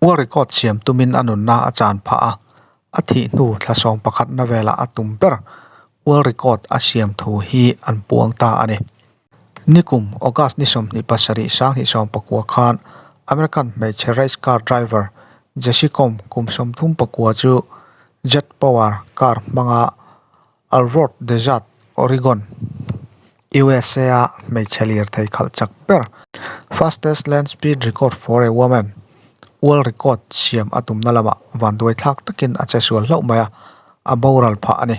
World record siam tumin a nunna a chan phah a, a thih hnu thla 11na velah a tum ber world record a siam thu hi an puang ta a ni. Nikum August ni 27 2019 khan American hmeichhe race car driver Jesse Kom kum 34 chu Jet Power car hmanga Alvord Desert, Oregon, USA a hmeichhe lirthei khalh chak ber Fastest Land Speed Record for a Woman World Record siam a tumna lamah vanduai thlak takin a che sual hlauh mai a, a boral phah a ni.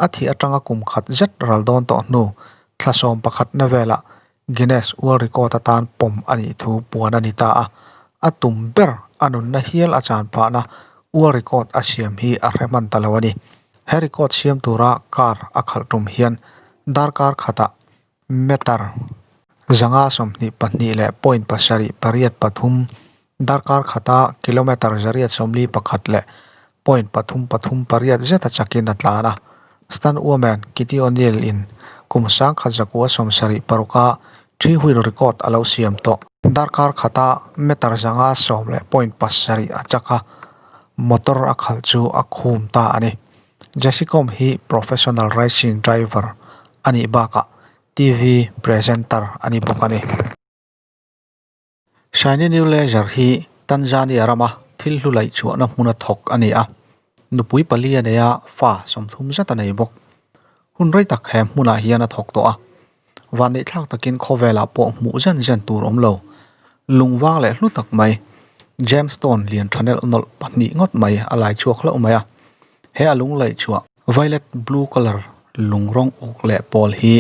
A thih atanga kum khat zet ral dawn tawh hnu thla 11na velah Guinness World Record atan pawm a nih thu puan a ni ta a, a tum ber a nunna hial a chan phahna World Record a siam hi a hre hman ta lo a ni. He record siam tura car a khalh tum hian darkar khatah meter 522 leh point 7 8 3, darkar khata kilometer 841 leh point 3 3 8 zeta chakin a tlan a. Stunt woman Kitty O'Neil in kum 1976 a three wheel record a lo siam tawh. Darkar khata meter 510 leh point 7 a chak a, motor a khalh chu a khum ta a ni. Jesse Kom hi professional racing driver a nih bakah TV presenter a ni bawk a ni. Shiny New Leisure hi Tanzania rama thil hlu laih chhuahna hmuna thawk a ni a, nupui pali a nei a, fa 30 zet a nei bawk. Hun rei tak he hmunah hian a thawk tawh a, vanneih thlak takin khawvelah pawh hmuh zen zen tur awm lo. Lungvang leh hlu tak mai, gemstone lian tha nelh nawlh pahnih ngawt mai a lai chhuak hlauh mai a, he a lung laih chhuah violet blue colour lung rawng uk leh pawl hi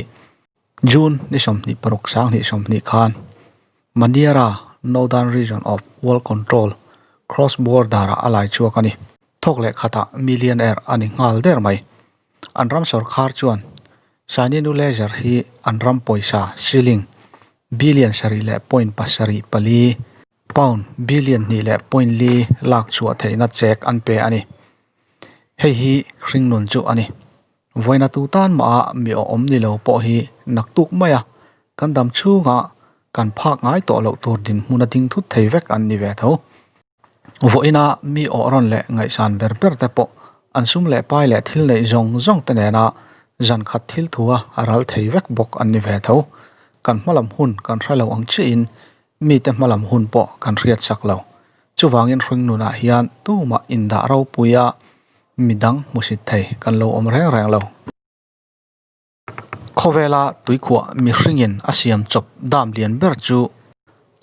June ni 26 2020 khan Maniara Northern Region of World Control Cross Border ah a lai chhuak a ni. Thawk leh khatah millionaire a ni nghal der mai. An ram sawrkhar chuan Shiny New Leisure hi an ram pawisa shilling billion 7 leh point 7 pali pound billion 2 leh point li lak chhuah theihna check an pe a ni. Hei hi hringnun chu a ni. Vawiina tu tan mah mi awm ni lo pawh hi naktuk mai a, kan dam chhunga kan phak ngai tawh loh tur dinhmun a ding thut thei vek an ni ve tho. Vawiina mi awh rawn leh ngaihsan ber ber te pawh an sum leh pai leh thil neih zawng zawng te nena zan khat thil thu a ral thei vek bawk an ni ve tho. Kan hmalam hun kan hre lo ang chiahin mite hmalam hun pawh kan hriat sak lo. Chuvangin hringnunah hian tumah indah ropui a midang hmusit thei kan lo awm reng reng lo. Khawvela tuikhuah mihringin a siam chawp dam lian ber chu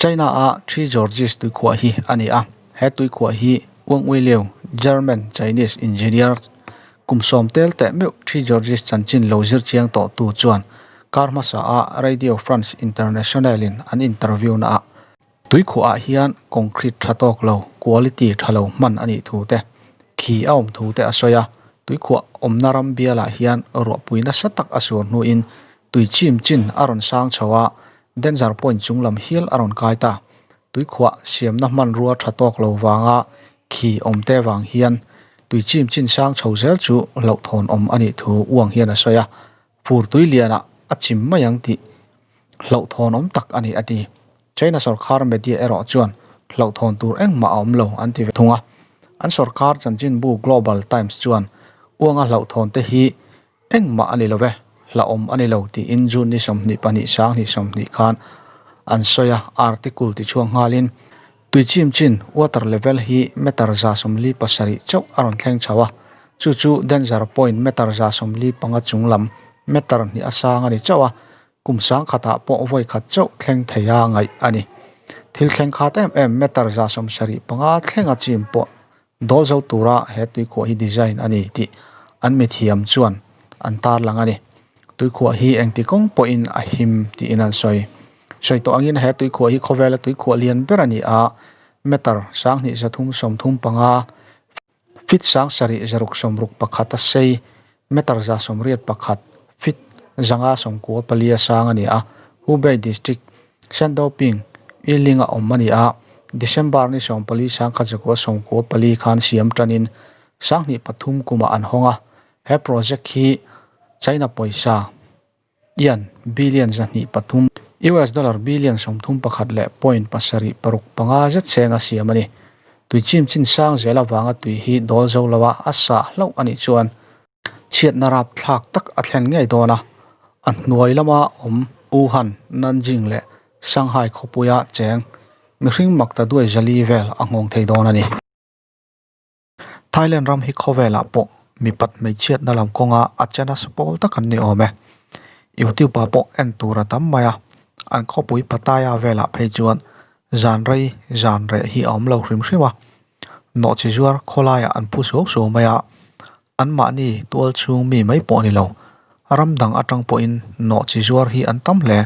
China a Three Gorges tuikhuah hi a ni a. He tuikhuah hi Wang Weiliu, German Chinese engineer kum 10 tel teh meuh Three Gorges chanchin lo zir chiang tawh tu chuan kar hmasa a Radio France International in an interview na ah Tuikhuah ah hian concrete tha tawk lo, quality tha lo hman a nih thu te, khi a awm thu te a sawi a. Tuikhuah awmna ram bialah hian ruahpui nasa tak a sur hnuin tui chim chin a rawn sang chho a, danger point chung lam hial a rawn kai ta. Tuikhuah siamna hmanrua tha tawk lo vanga khi awm te vang hian tui chim chin sang chho zel chu hlauhthawn awm a nih thu uang hian a sawi a. Fur tui lianah a chim mai ang tih hlauhthawn awm tak a ni a ti. China sorkar media erawh chuan hlauhthawn tur engmah a awm lo an ti ve thung a. An sorkar chanchinbu Global Times chuan uanga hlauhthawn te hi engmah a ni lo ve, hlauhawm a ni lo tiin June ni 22 2020 khan an sawi a, article ti chhuak nghalin tui chim chin water level hi meter 147 chauh a rawn thleng chho a, chu chu danger point meter 145 chung lam meter hnih a sang a ni chauh a. Kum sang khatah pawh vawi khat chauh thleng thei a ngaih a ni. Thil thleng khat em em meter 75 thlenga chim pawh dawl zo tura he tuikhuah hi design a ni tih an mithiam chuan an tarlang a ni. Tuikhuah hi engti kawng pawhin a him tiin an sawi. Sawi tawh angin he tuikhuah hi khawvela tuikhuah lian ber a ni a, meter 2335, Feet 7661 a sei, meter 181, feet 594 a sang a ni a, Hubei District, Shandoping, Yiling a awm a ni a, December ni 14 1994 khan siam tanin 2003 kumah an hawng a, he project hi China pawisa Yuan billion 203, US dollar billion 31 leh point 7 6 5 zet cheng a siam a ni. Tui chim chin sang zel avanga tui hi dawl zo lo a, a sah hlauh a nih chuan chhiatna rap thlak tak a thlen ngei dawn a. A hnuai lama awm Wuhan, Nanjing leh Shanghai khawpuia cheng mihring mak ta duai zali vel a nghawng thei dawn a ni. Thailand ram hi khawvelah pawh mipat hmeichhiatna lam kawnga a che nasa pawl tak an ni awm e. Youtube ah pawh en tur a tam mai a, an khawpui Pattaya velah phei chuan zan rei zan reh hi a awm lo hrim hrim a. Nawhchi zuar khawlaiah an phu suau suau mai a, anmahni tual chhung mi mai pawh a ni lo, ram dang atang pawhin nawhchi zuar hi an tam hle.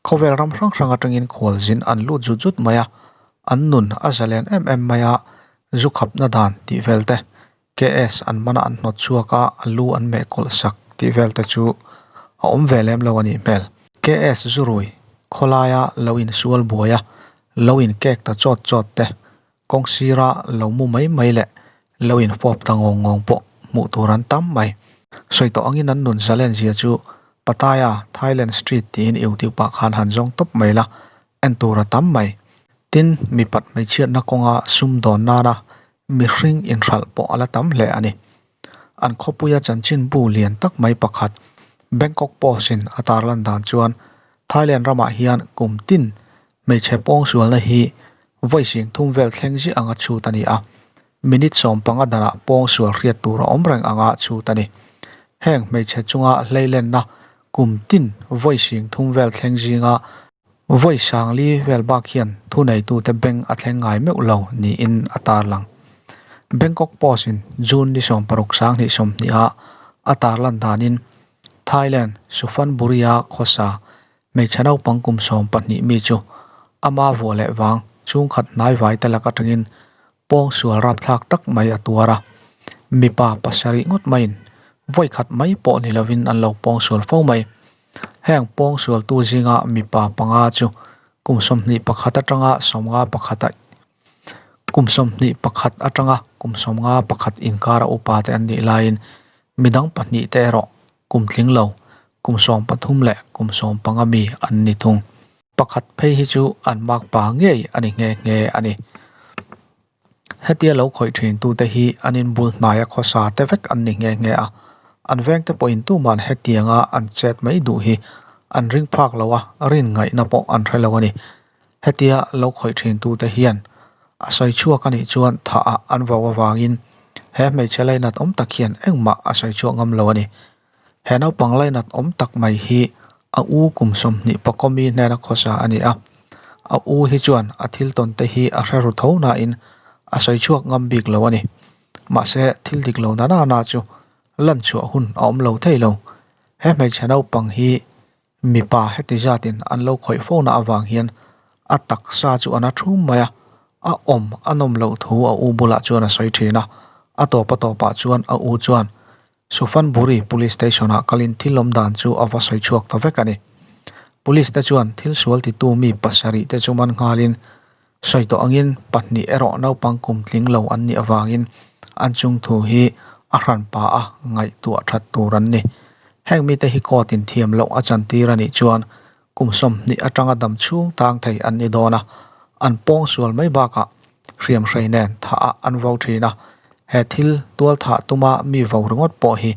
Khawvel ram hrang hrang atangin khualzin an lut zut zut mai a, an nun a zalen em em mai a, zu khapna dan tih vel te, KS an mana an hnawt chhuak a, a lu an meh kawlh sak tih vel te chu a awm ve lem lo a nih hmel. KS zu rui khawlaia lo insual buai a, lo inkek ta chawt chawt te, kawng sira lo mu mai mai leh lo infawp ta ngawng ngawng pawh hmuh tur an tam mai. Sawi tawh angin an nun zalen zia chu Pattaya, Thailand Street tiin YouTube ah khan han zawng tawp mai la, en tur a tam mai. Tin, mipat hmeichhiatna kawnga sum dawn nana mihring inhralh pawh a la tam hle a ni. An khawpuia chanchinbu lian tak mai pakhat Bangkok Post-in a tarlan dan chuan Thailand ramah hian kum tin hmeichhe pawngsualna hi vawi sing thum vel thleng ziah anga chhut a ni a, minute 15 danah pawngsual hriat tur a awm reng anga chhut a ni. Heng hmeichhe chunga hleilenna kum tin vawi sing thum vel thleng zinga Vawi sangli vel bak hian thuneitute bank a thleng ngai meuh lo niin a tarlang. Bangkok Post-in June ni 16 sanghnih 20 a a tarlan danin Thailand Suphanburi-a khawsa hmeichhe naupang kum 12 mi chu ama vuah leh vang chhungkhat hnaivai te lak atangin pawng sual rapthlak tak mai a tuar a. Mipa pasarih ngawt maiin vawi khat mai pawh ni lovin an lo pawng sual fo mai. Heng pawng sualtu zinga mipa panga chu kum 21 atanga 51 a kum 21 atanga kum 51 inkara upa te an nih laiin midang pahnih te erawh kum tling lo kum 13 leh kum 15 mi an ni thung. Pakhat phei hi chu an makpa ngei a ni nghe nghe a ni. Hetia lo khawih thin tute hi an inbul hnaia khawsa te vek an ni nghe nghe a, an vengte pawhin tuman hetianga an chet mai duh hi an ring phak lo a, rin ngaihna pawh an hre lo a ni. Hetia lo khawih thin tute hian a sawi chhuak a nih chuan thah ah an vau avangin he hmeichhe lainat awm tak hian engmah a sawi chhuak ngam lo a ni. He naupang lainat awm tak mai hi a u kum 20 pakawmi hnena khawsa a ni a, a u hi chuan a thil tawn te hi a hre ru tho nain a sawi chhuak ngam bik lo a ni. Mahse thil dik lo na na chu lan chhuah hun a awm lo thei lo. He hmeichhe naupang hi Mipa heti zatin an lo khawih fo na avang hian a taksa chu a na thum mai a, a awm a nawm loh thu a u bulah chuan a sawi thin a, a tawp a tawpah chuan a u chuan Suphanburi Police Station ah kalin thil awm dan chu a va sawi chhuak ta vek a ni. Police te chuan thil sual titu mi pasarih te chu man nghalin sawi tawh angin pahnih erawh naupang kum tling lo an nih avangin an chung thu hi a hranpa a ngaihtuah that tur an ni. Heng mite hi court in thiam loh a chantir a nih chuan kum 20 atanga dam chhung tang thei an ni dawn a, an pawng sual mai bakah hriam hrei nen thah ah an vo thin a, he thil tual thah tuma mi vo ringawt pawh hi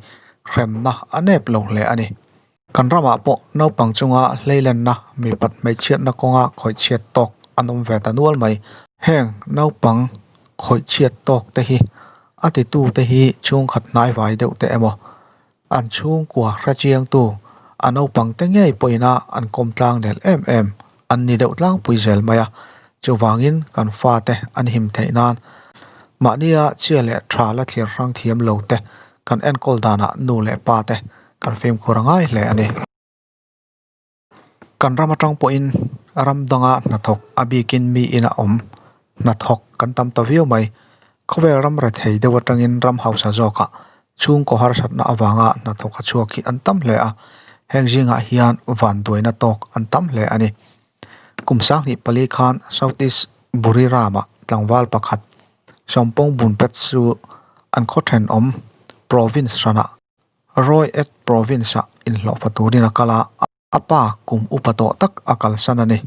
hremna a nep lo hle a ni. Kan ramah pawh naupang chunga hleilenna mipat hmeichhiatna kawnga khawihchhiat tawk an awm ve ta nual mai. Heng naupang khawihchhiat tawk te hi a titu te hi chhungkhat hnaivai deuh te emaw an chhungkua hrechiangtu a naupang te ngei pawhin a an kawm tlang nel em em an ni deuh tlangpui zel mai a. Chuvangin kan fate an him theih nan mahnia chhia leh tha la thlir hrang thiam lo te kan enkawl danah nu leh pa te kan fimkhur a ngai hle a ni. Kan ram atang pawhin ram danga hnathawk a bikin mi ina awm hnathawk kan tam ta viau mai. Khawvel ram rethei deuh atangin ram hausa zawkah chhungkaw harsatna avanga hnathawk a chhuak hi an tam hle a, heng zingah hian vanduaina tawk an tam hle a ni. Kum 24 khan South East Buriram-ah tlangval pakhat Sompong Bunpet chu an khaw thenawm province hranah Roy Ed province-ah inhlawhfa turin a kal a, a pa kum upa tawh tak a kalsan a ni.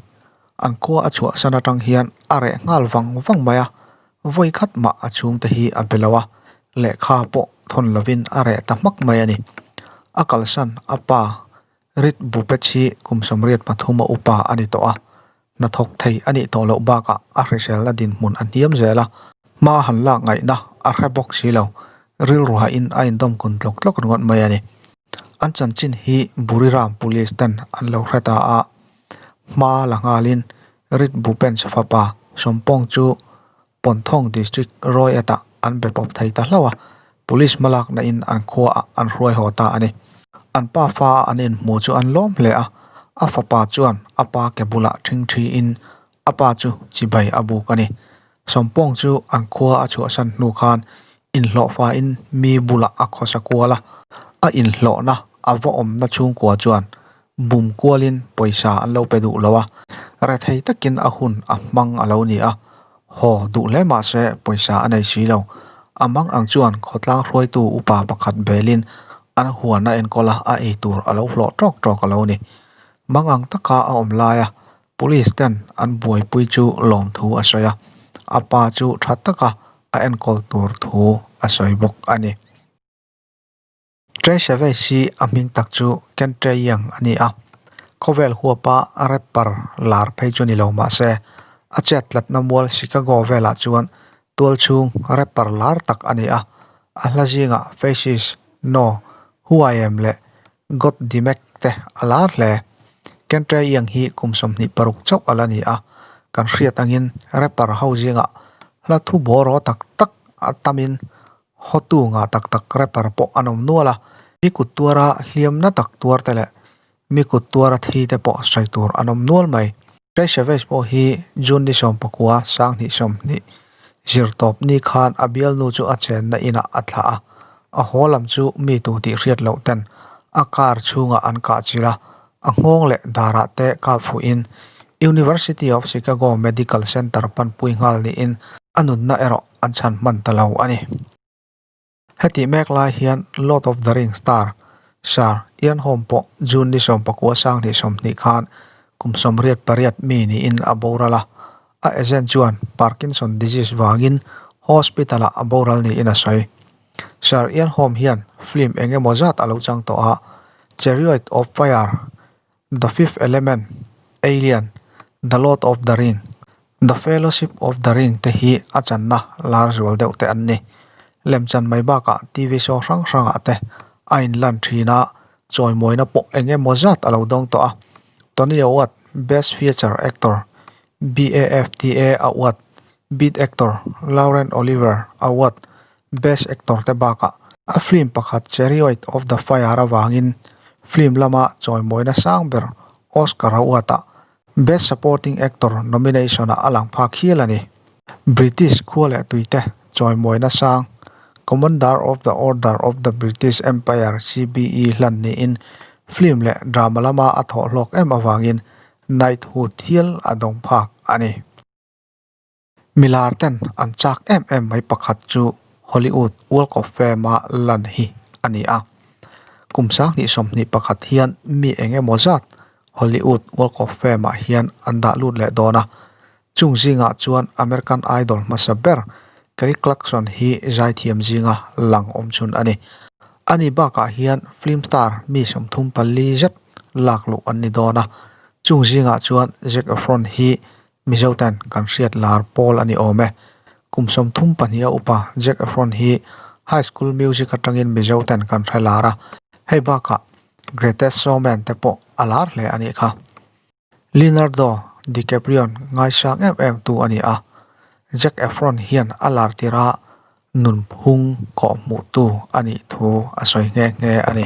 An khua a chhuahsan atang hian a reh nghal vang vang mai a. Vawi khat mah a chhungte hi a be lo a, lehkha pawh thawn lovin a reh ta hmak mai a ni. A kalsan a pa Rit Bupech hi kum 83 a upa a ni tawh a, hnathawk thei a nih tawh loh bakah a hriselna dinhmun a hniam zel a, hma han lak ngaihna a hre bawk si lo, rilru hahin a indawm kun tlawk tlawk ringawt mai a ni. An chanchin hi Buriram Police ten an lo hre ta a, hma la nghalin Rit Bhupench fapa Sawmpawng chu Ponthong District Roy-atah an be pawp thei ta hlauh a, Police hmalakna in an khuaah an hruai haw ta a ni. An pa fa a an inhmu chu an lawm hle a, a fapa chuan a pa ke bulah ṭhing ṭhiin a pa chu chibai a buk a ni. Sawmpawng chu an khua a chhuahsan hnu khan inhlawhfain mi bulah a khawsa kual a, a inhlawhna a va awmna chhungkua chuan bum kualin pawisa an lo pe duh lo a, rethei takin a hun a hmang a lo ni a, haw duh hle mah se pawisa a nei si lo. A mang ang chuan khawtlang hruaitu upa pakhat belin an huan a enkawl a, a ei tur a lo hlawh tawk tawk a lo ni. Mang ang taka a awm laia Police ten an buaipui chu lawmthu a sawi a, a pa chu tha taka a enkawl tur thu a sawi bawk a ni. Trey Savage hi a hming tak chu Ken Trey Young a ni a, khawvel huapa rapper lar phei chu ni lo mah se, a chet tlatna mual Chicago velah chuan tualchhung rapper lar tak a ni a, a hla zingah Faces, No, Who I Am leh God Dimek te a lar hle. Ken Trey Young hi kum 26 chauh a la ni a, kan hriat angin rapper ho zingah hla thu bawraw tak tak a tamin Hotu ngah tak tak rapper pawh an awm nual a, mi kut tuara hliamna tak tuar te leh mi kut tuara thi te pawh sawi tur an awm nual mai. Trey Chavez pawh hi June ni 19 2020 zirtawp ni khan a bialnu chu a chenna inah a thlah a, a haw lam chu mi tu tih hriat loh ten a car chhungah an kah chilh a, a nghawng leh darah te kap fuhin University of Chicago Medical Center panpui nghal niin a nunna erawh an chhan hman ta lo a ni. Hetih mek lai hian Lord of the Rings star Sir Ian Holm pawh June ni 19 2020 khan kum 88 mi niin a boral a, a agent chuan Parkinson disease vangin hospital-ah a boral niin a sawi. Sir Ian Holm hian film eng emaw zat a lo chang tawh a, Chariot of Fire, The Fifth Element, Alien, The Lord of the Ring, The Fellowship of the Ring te hi a channa lar zual deuh te an ni. Lemchan mai bakah TV show hrang hrangah te a inlan thin a, chawimawina pawh eng emaw zat a lo dawng tawh a. Tony Award, Best Feature Actor, BAFTA Award, Best Actor, Lauren Oliver Award, Best Actor te bakah a film pakhat Chariot of the Fire avangin film lama chawimawina sang ber Oscar Award-ah Best Supporting Actor nomination-ah a lang phak hial a ni. British khua leh tuite chawimawina sang Commander of the Order of the British Empire, CBE, hlan niin film leh drama lama a thawh hlawk em avangin Knighthood hial a dawng phak a ni. Milar ten an chak em em mai pakhat chu Hollywood Walk of Fame a lan hi a ni a. Kum 2021 hian mi eng emaw zat Hollywood Walk of Fame ah hian an dah lut leh dawn a. Chung zingah chuan American Idol hmasa ber Kelly Clarkson hi zaithiam zinga lang awm chhun a ni. Ani bakah hian film star mi 34 zet lak luh an ni dawn a. Chung zingah chuan Zac Efron hi Mizo ten kan hriat lar pawl a ni awm e. Kum 32 a upa Zac Efron hi High School Music atangin Mizo ten kan hre lar a, hei bakah Greatest Showman te pawh a lar hle a nih kha. Leonardo DiCaprio ngaisang em em tu a ni a, Zac Efron hian a lar tirh a nunphung kawhhmuhtu a nih thu a sawi nghe nghe a ni.